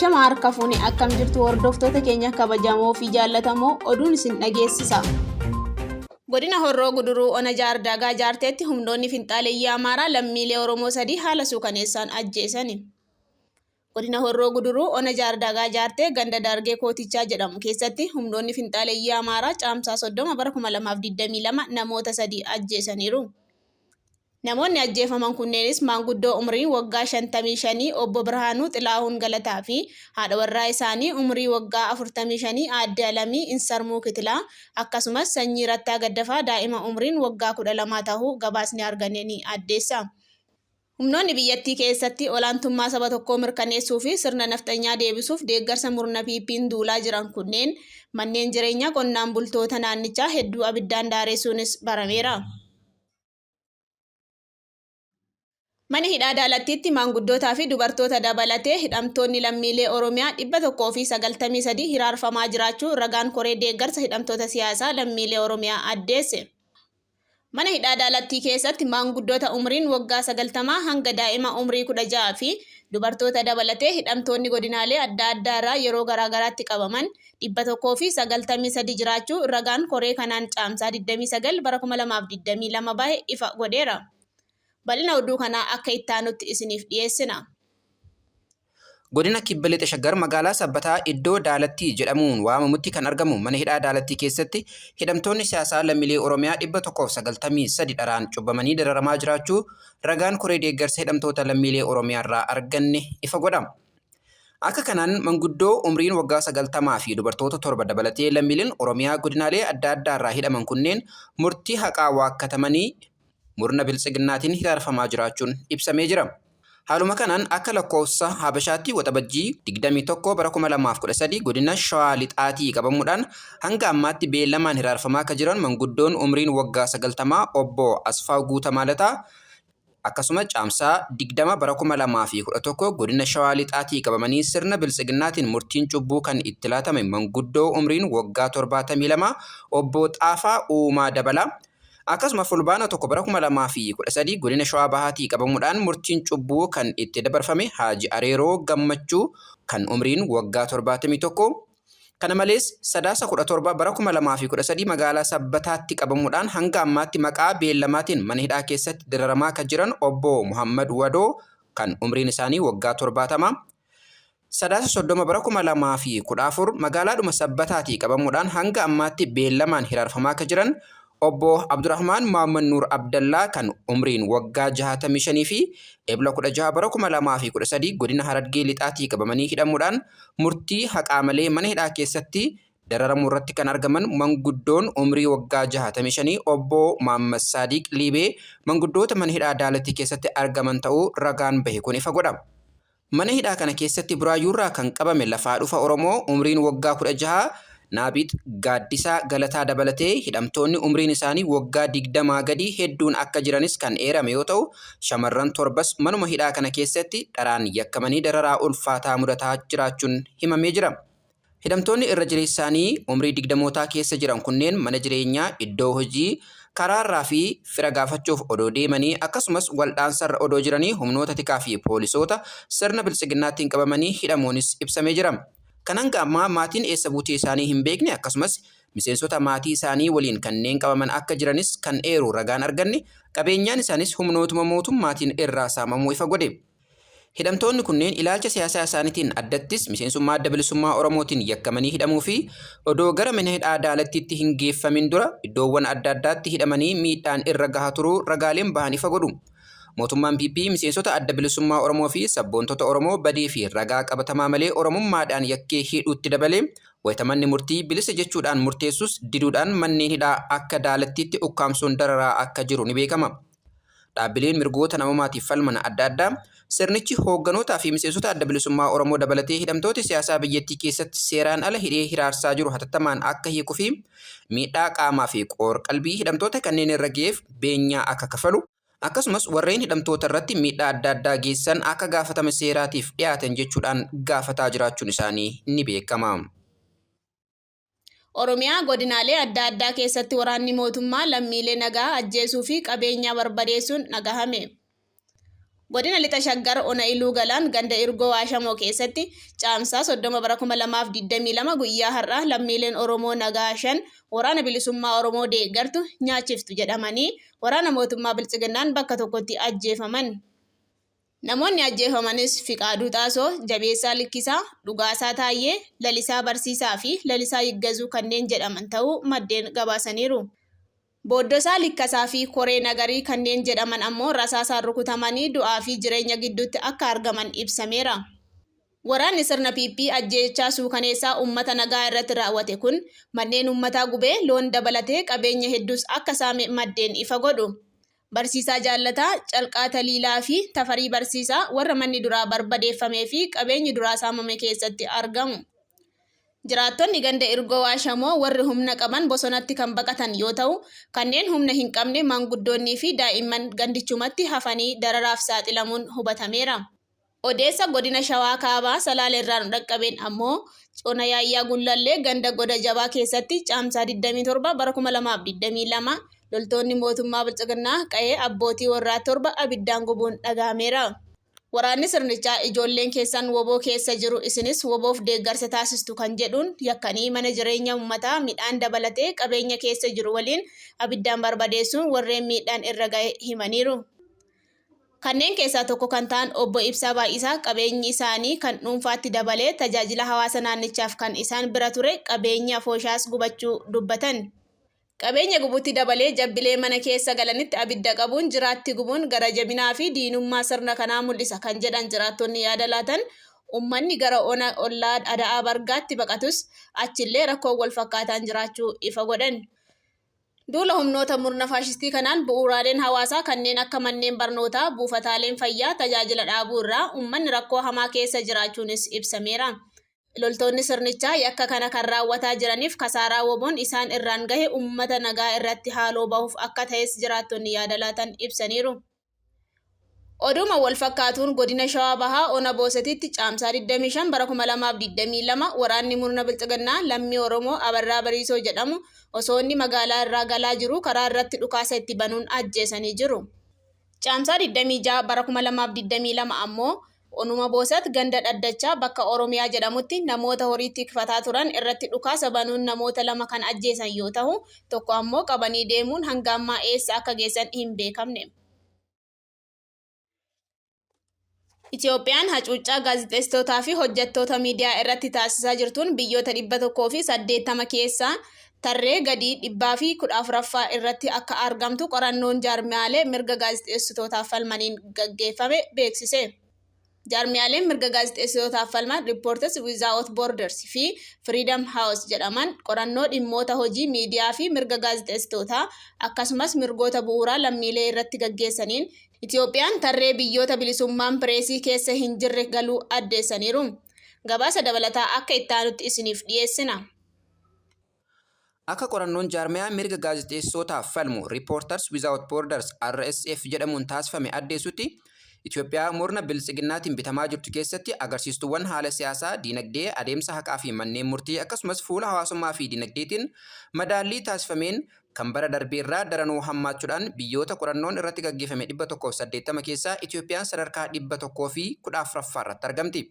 Ashama harka fuune akkam jirtu hordoftoota keenya kabajamoo fi jaallatamoo oduun isin dhageessisa. Godina Horroo Guduruu Ona Jaardaagaa Jaarteetti humnoonni finxaaleyyii Amaaraa lammiilee Oromoo 3 haala suukaneessaan ajjeesani. Godina Horroo Guduruu Ona Jaardaagaa Jaartee ganda Daargee Kootichaa jedhamu keessatti humnoonni finxaaleyyii Amaaraa Caamsaa 30 bara 2022 namoota 3 ajjeesaniiru. Namoonni ajjeefaman kunneenis maanguddoo umriin waggaa shantamii shanii Obbo Birhaanuu Xilaahuun Galataa fi haadha warraa isaanii umrii waggaa afurtamii shanii Aadde Alamii Insarmuu Kitilaa akkasumas Sanyii Rattaa Gaddafaa daa'ima umriin waggaa 12 tahuu gabaasni arganne ni addeessa. Humnoonni biyyattii keessatti olaantummaa saba tokkoo mirkaneessuu fi sirna nafxanyaa deebisuuf deeggarsa murna PP'n duulaa jiran kunneen manneen jireenyaa qonnaan bultoota naannichaa hedduu abiddaan daaressuunis barameera. Mana hidhaa Daalattiitti maanguddootaa fi dubartoota dabalatee hidhamtoonni lammiilee Oromiyaa 193 hiraarfamaa jiraachuu ragaan koree deeggarsa hidhamtoota siyaasaa lammiilee Oromiyaa addeesse. Mana hidhaa Daalattii keessatti maanguddoota umriin waggaa 90 hanga daa'ima umrii 16 fi dubartoota dabalatee hidhamtoonni godinaalee adda addaa irraa yeroo garaagaraatti qabaman 193 jiraachuu ragaan koree kanaan Caamsaa 29 bara 2022 bahe ifa godheera. Bal'ina oduu kanaa akka ittaanutti isiniif dhiyeessina. Godina Kibba Lixa Shaggar magaalaa Sabbataa iddoo Daalattii jedhamuun waamamutti kan argamu mana hidhaa Daalattii keessatti hidhamtoonni siyaasaa lammiilee Oromiyaa 193 dharaan cubbamanii dararamaa jiraachuu ragaan koree deeggarsa hidhamtoota lammiilee Oromiyaarraa arganne ifa godha. Akka kanaan manguddoo umriin waggaa 90 fi dubartoota 7 dabalatee lammiileen Oromiyaa godinaalee adda addaarraa hidhaman kunneen murtii haqaa waakkatamanii murna Biltsiginnaatiin hiraarfamaa jiraachuun ibsamee jira. Haaluma kanaan akka lakkoofsa Habashaatti Waxabajjii 21 bara 2013 godina Shawaa Lixaatii qabamuudhaan hanga ammaatti beellamaan hiraarfamaa akka jiran manguddoon umriin waggaa 90 obbo Asfaaw Guutamaa Lataa akkasuma Caamsaa 20 bara 2011 godina Shawaa Lixaatii qabamanii sirna Biltsiginnaatiin murtiin cubbuu kan itti laatame manguddoo umriin waggaa 72 obbo Xaafaa Uumaa Dabalaa Akkasuma Fulbaana 1 bara 2013 godina Shawaa Bahaatii qabamuudhaan murtiin cubbuu kan itti dabarfame Haaji Areeroo Gammachuu kan umriin waggaa 71, Kana malees Sadaasa 17 bara 2013 magaalaa Sabbataatti qabamuudhaan hanga ammaatti maqaa beellamaatiin mana hidhaa keessatti dararamaa kan jiran Obbo Muhammad Wadoo kan umriin isaanii waggaa 70, Sadaasa 30 bara 2014 magaalaadhuma Sabbataatii qabamuudhaan hanga ammaatti beellamaan hiraarfamaa akka jiran Obbo Abdurahmaan Mohaammed Nuur Abdallaa kan umriin waggaa 65 fi Ebla 16 bara 2013 godina Harargee Lixaatii qabamanii hidhamuudhaan murtii haqaa malee mana hidhaa keessatti dararamuu irratti kan argaman manguddoon umrii waggaa 65 Obbo Mohaammed Saadiq Liibee manguddoota mana hidhaa Daalattii keessatti argaman ta'uu ragaan bahe kun ifa godha. Mana hidhaa kana keessatti Buraayyuurraa kan qabame lafaa dhufa Oromoo umriin waggaa 16 Naabiit Gaaddisaa Galataa dabalatee hidhamtoonni umriin isaanii waggaa digdamaa gadii hedduun akka jiranis kan eerame yoo ta'u, shamarran torbas manuma hidhaa kana keessatti dharaan yakkamanii dararaa ulfaataa mudataa jiraachuun himamee jira. Hidhamtoonni irra jireessaanii umrii digdamootaa keessa jiran kunneen mana jireenyaa, iddoo hojii, karaarraa fi fira gaafachuuf odoo deemanii akkasumas waldhaansarra odoo jiranii humnoota tikaa fi poolisoota sirna biltsiginnaattiin qabamanii hidhamuunis ibsamee jira. Kan hanga ammaa maatiin eessa buutee isaanii hin beekne akkasumas miseensota maatii isaanii waliin kanneen qabaman akka jiranis kan eeru ragaan arganne qabeenyaan isaanis humnootuma mootummaatiin irraa saamamuu ifa godhe. Hidhamtoonni kunneen ilaalcha siyaasaa isaaniitiin addattis miseensummaa Adda Bilisummaa Oromootiin yakkamanii hidhamuu fi odoo gara mana hidhaa Daalattiitti hin geeffamin dura iddoowwan adda addaatti hidhamanii miidhaan irra gaha turuu ragaaleen bahan ifa godhu. Mootummaan PP miseensota Adda Bilisummaa Oromoo fi sabboontota Oromoo badii fi ragaa qabatamaa malee Oromummaadhaan yakkee hidhuutti dabalee wayita manni murtii bilisa jechuudhaan murteessus diduudhaan manneen hidhaa akka Daalattiitti ukkaamsuun dararaa akka jiru ni beekama. Dhaabbileen mirgoota namoomaatiif falman adda addaa sirnichi hoogganootaa fi miseensota Adda Bilisummaa Oromoo dabalatee hidhamtoota siyaasaa biyyattii keessatti seeraan ala hidhee hiraarsaa jiru hatattamaan akka hiiku fi miidhaa qaamaa fi qoor-qalbii hidhamtoota kanneen irra ga'eef beenyaa akka kafalu, akkasumas warreen hidhamtoota irratti miidhaa adda addaa geessisan akka gaafatama seeraatiif dhiyaatan jechuudhaan gaafataa jiraachuun isaanii ni beekama. Oromiyaa godinaalee adda addaa keessatti waraanni mootummaa lammiilee nagaa ajjeesuu fi qabeenyaa barbadeessuun dhagahame. Godina Lixa Shaggar Ona Iluu Galaan ganda Irgoo Waashamoo keessatti Caamsaa 30 bara 2022 guyyaa har'aa lammiileen Oromoo nagaa 5 Waraana Bilisummaa Oromoo deeggartu, nyaachiftu jedhamanii waraana mootummaa Biltsiginnaan bakka tokkotti ajjeefaman. Namoonni ajjeefamanis Fiqaaduu Xaasoo, Jabeessaa Likkisaa, Dhugaasaa Taayyee, Lalisaa Barsiisaa fi Lalisaa Yiggazuu kanneen jedhaman ta'uu maddeen gabaasaniiru. Booddosaa Likkasaa fi Koree Nagarii kanneen jedhaman ammoo rasaasaan rukutamanii du'aa fi jireenya gidduutti akka argaman ibsameera. Waraanni sirna PP ajjeechaa suukaneessaa uummata nagaa irratti raawwate kun manneen uummataa gubee loon dabalatee qabeenya hedduus akka saame maddeen ifa godhu. Barsiisaa Jaallataa, Calqaa Taliilaa fi Tafarii Barsiisaa warra manni duraa barbadeeffamee fi qabeenyi duraa saamame keessatti argamu. Jiraattonni ganda Irgoo Waashamoo warri humna qaban bosonatti kan baqatan yoo ta'u, kanneen humna hin qabne maanguddoonnii fi daa'imman gandichumatti hafanii dararaaf saaxilamuun hubatameera. Odeessa godina Shawaa Kaabaa Salaaleerraa nu dhaqqabeen ammoo Ona Yaayyaa Gullallee ganda Goda Jabaa keessatti Caamsaa 27 bara 2022 loltoonni mootummaa Biltsiginnaa qa'ee abbootii warraa 7 abiddaan gubuun dhaga'ameera. Waraanni sirnichaa ijoolleen keessan wbo keessa jiru isinis WBOf deeggarsa taasistu kan jedhuun yakkanii mana jireenya uummataa midhaan dabalatee qabeenya keessa jiru waliin abiddaan barbadeessuun warreen miidhaan irra gahe himaniiru. Kanneen keessaa tokko kan ta'an Obbo Ibsaa Baay'isaa qabeenyi isaanii kan dhuunfaatti dabalee tajaajila hawaasa naannichaaf kan isaan bira ture qabeenyi afooshaas gubachuu dubbatan. Qabeenya gubuutti dabalee jabbilee mana keessa galanitti abidda qabuun jiraatti gubuun gara jabinaa fi diinummaa sirna kanaa mul'isa kan jedhan jiraattonni yaada laatan, uummanni gara ona ollaa Ada'aa Bargaatti baqatus achillee rakkoon wal fakkaataan jiraachuu ifa godhan. Duula humnoota murna faashistii kanaan bu'uuraaleen hawaasaa kanneen akka manneen barnootaa, buufataaleen fayyaa tajaajila dhaabuu irraa uummanni rakkoo hamaa keessa jiraachuunis ibsameera. Loltoonni sirnichaa yakka kana kan raawwataa jiraniif kasaaraa WBOn isaan irraan gahe uummata nagaa irratti haaloo bahuuf akka tahes jiraattonni yaada laatan ibsaniiru. Oduuma wal fakkaatuun godina Shawaa Bahaa ona Boosatitti Caamsaa 25 bara 2022 waraanni murna Bilxiginnaa lammii Oromoo Abarraa Bariisoo jedhamu osoo inni magaalaa irraa galaa jiruu karaa irratti dhukaasa itti banuun ajjeesanii jiru. Caamsaa 26 bara 2022 ammoo Onuma Boosat ganda Dhaddachaa bakka Oromiyaa jedhamutti namoota horii tikfataa turan irratti dhukaasa banuun namoota 2 kan ajjeesan yoo tahu, tokko ammoo qabanii deemuun hanga ammaa eessa akka geessan hin beekamne. Itiyoophiyaan hacuuccaa gaazexeessitootaa fi hojjettoota miidiyaa irratti taasisaa jirtuun biyyoota 180 keessaa tarree gadii 114ffaa irratti akka argamtu qorannoon jaarmiyaalee mirga gaazexeessitootaaf falmaniin gaggeeffame beeksise. Jaarmiyaaleen mirga gaazexeessitootaaf falman Reporters Without Borders fi Freedom House jedhaman qorannoo dhimmoota hojii miidiyaa fi mirga gaazexeessitootaa akkasumas mirgoota bu'uuraa lammiilee irratti gaggeessaniin Itiyoophiyaan tarree biyyoota bilisummaan pireesii keessa hin jirre galuu addeessaniiru. Gabaasa dabalataa akka itti aanutti isiniif dhiyeessina. Akka qorannoon jaarmayaa mirga gaazexeessootaaf falmu Reporters Without Borders, RSF, jedhamuun taasifame addeessutti, Itoophiyaa murna Biltsiginnaatiin bitamaa jirtu keessatti agarsiistuuwwan haala siyaasaa, diinagdee, adeemsa haqaa fi manneen murtii akkasumas fuula hawaasummaa fi diinagdeetiin madaallii taasifameen kan bara darbeerraa daranuu hammaachuudhaan biyyoota qorannoon irratti gaggeeffame 180 keessaa Itoophiyaan sadarkaa 114ffaarratti argamti.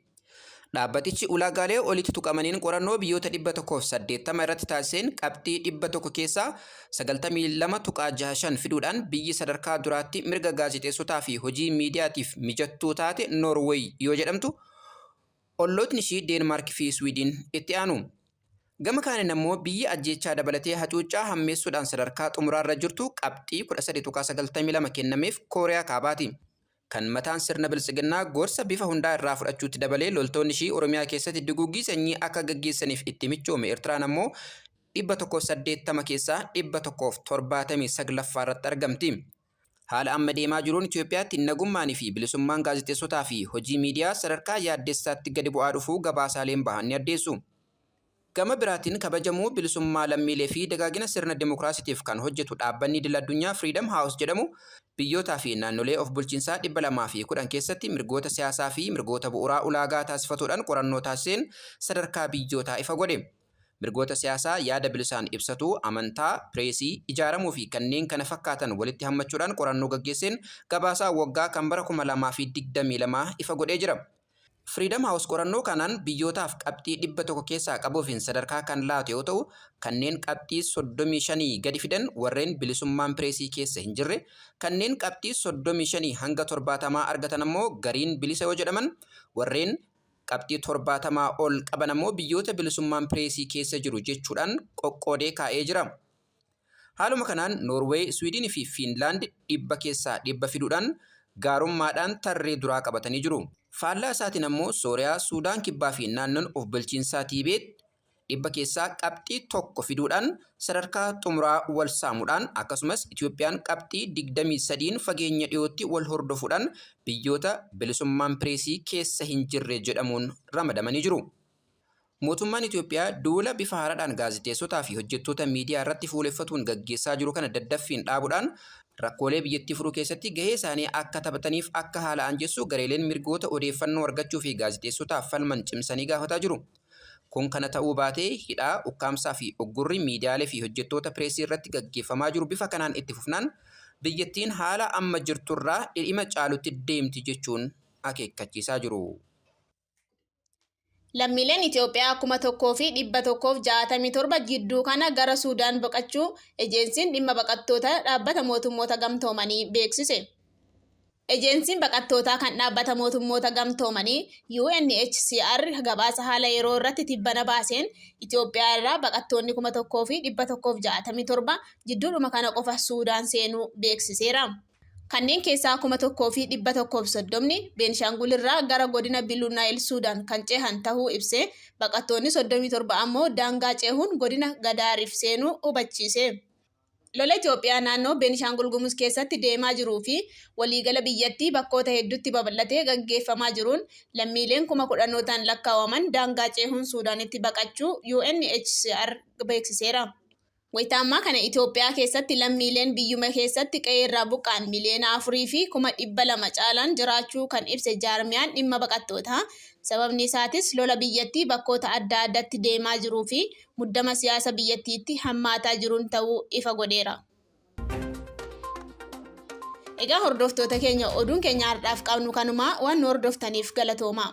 Dhaabbatichi ulaagaalee olitti tuqamaniin qorannoo biyyoota 180 irratti taasiseen qabxii 100 keessaa 92.65 fiduudhaan biyyi sadarkaa duraatti mirga gaazexeessotaa fi hojii miidiyaatiif mijattuu taate Noorweey yoo jedhamtu, ollootni ishii Deenmaark fi Swiidin itti aanu. Gama kaaniin ammoo biyyi ajjeechaa dabalatee hacuuccaa hammeessuudhaan sadarkaa xumuraarra jirtu qabxii 13.92 kennameef Kooriyaa Kaabaati. Kan mataan sirna Biltsiginnaa gorsa bifa hundaa irraa fudhachuutti dabalee loltoonni ishii Oromiyaa keessatti duguuggii sanyii akka gaggeessaniif itti michoome Ertiraan ammoo 180 keessaa 179ffaa irratti argamti. Haala amma deemaa jiruun Itoophiyaatti nagummaan fi bilisummaan gaazexeessotaa fi hojii miidiyaa sadarkaa yaaddessaatti gadi bu'aa dhufuu gabaasaaleen bahan ni addeessu. Gama biraatiin kabajamuu bilisummaa lammiilee fi dagaagina sirna dimokiraasitiif kan hojjetu dhaabbanni idil addunyaa Freedom House jedhamu biyyootaa fi naannolee of bulchiinsaa 210 keessatti mirgoota siyaasaa fi mirgoota bu'uraa ulaagaa taasifatuudhaan qorannoo taasiseen sadarkaa biyyootaa ifa godhe. Mirgoota siyaasaa yaada bilisaan ibsatuu, amantaa, pireesii, ijaaramuu fi kanneen kana fakkaatan walitti hammachuudhaan qorannoo gaggeesseen gabaasaa waggaa kan bara 2022 ifa godhee jira. Freedom House qorannoo kanaan biyyootaaf qabxii 100 keessaa qabuufiin sadarkaa kan laatu yoo ta'u, kanneen qabxii 35 gadi fidan warreen bilisummaan pireesii keessa hin jirre, kanneen qabxii 35 hanga 70 argatan ammoo gariin bilisa yoo jedhaman, warreen qabxii 70 ol qaban ammoo biyyoota bilisummaan pireesii keessa jiru jechuudhaan qoqqoodee kaa'ee jira. Haaluma kanaan Noorweey, Swiidinii fi Fiinlaand 100 keessaa 100 fiduudhaan gaarummaadhaan tarree duraa qabatanii jiru. Faallaa isaatiin ammoo Sooriyaa, Suudaan Kibbaa fi naannoon of bulchiinsaa Tiibeet 100 keessaa qabxii 1 fiduudhaan sadarkaa xumuraa wal saamuudhaan akkasumas Itoophiyaan qabxii 23n fageenya dhiyootti wal hordofuudhaan biyyoota bilisummaan pireesii keessa hin jirre jedhamuun ramadamanii jiru. Mootummaan Itoophiyaa duula bifa haaraadhaan gaazexeessotaa fi hojjettoota miidiyaa irratti fuuleffatuun gaggeessaa jiru kana daddaffiin dhaabuudhaan rakkoolee biyyattii furuu keessatti gahee isaanii akka taphataniif akka haala aanjessu gareeleen mirgoota odeeffannoo argachuu fi gaazexeessotaaf falman cimsanii gaafataa jiru. Kun kana ta'uu baatee hidhaa, ukkaamsaa fi uggurri miidiyaalee fi hojjettoota pireesii irratti gaggeeffamaa jiru bifa kanaan itti fufnaan biyyattiin haala amma jirturraa dhidhima caalutti deemti jechuun akeekkachiisaa jiru. Lammiileen Itoophiyaa 1,167 jidduu kana gara Suudaan baqachuu Ejeensiin dhimma baqattoota dhaabbata mootummoota gamtoomanii beeksise. Ejeensiin baqattootaa kan dhaabbata mootummoota gamtoomanii UNHCR gabaasa haala yeroo irratti tibbana baaseen Itoophiyaa irraa baqattoonni 1,167 jidduudhuma kana qofa Suudaan seenuu beeksiseera. Kanneen keessaa 1,130ni Beenishaangul irraa gara godina Biluu Naayil Suudaan kan cehan tahuu ibsee, baqattoonni 37 ammoo daangaa cehuun godina Gadaariif seenuu hubachiise. Lola Itoophiyaa naannoo Beenishaangul Gumuz keessatti deemaa jiruu fi waliigala biyyattii bakkoota hedduutti babal'atee gaggeeffamaa jiruun lammiileen kuma kudhanootaan lakkaawaman daangaa cehuun Suudaanitti baqachuu UNHCR beeksiseera. Wayita ammaa kana Itoophiyaa keessatti lammiileen biyyuma keessatti qe'eerraa buqqa'an miliyoona 4 fi 200,000 caalaan jiraachuu kan ibse jaarmiyaan dhimma baqattootaa, sababni isaatis lola biyyattii bakkoota adda addatti deemaa jiruu fi muddama siyaasa biyyattiitti hammaataa jiruun ta'uu ifa godheera. Egaa hordoftoota keenya oduun keenya har'aaf qabnu kanuma waan nu hordoftaniif galatoomaa.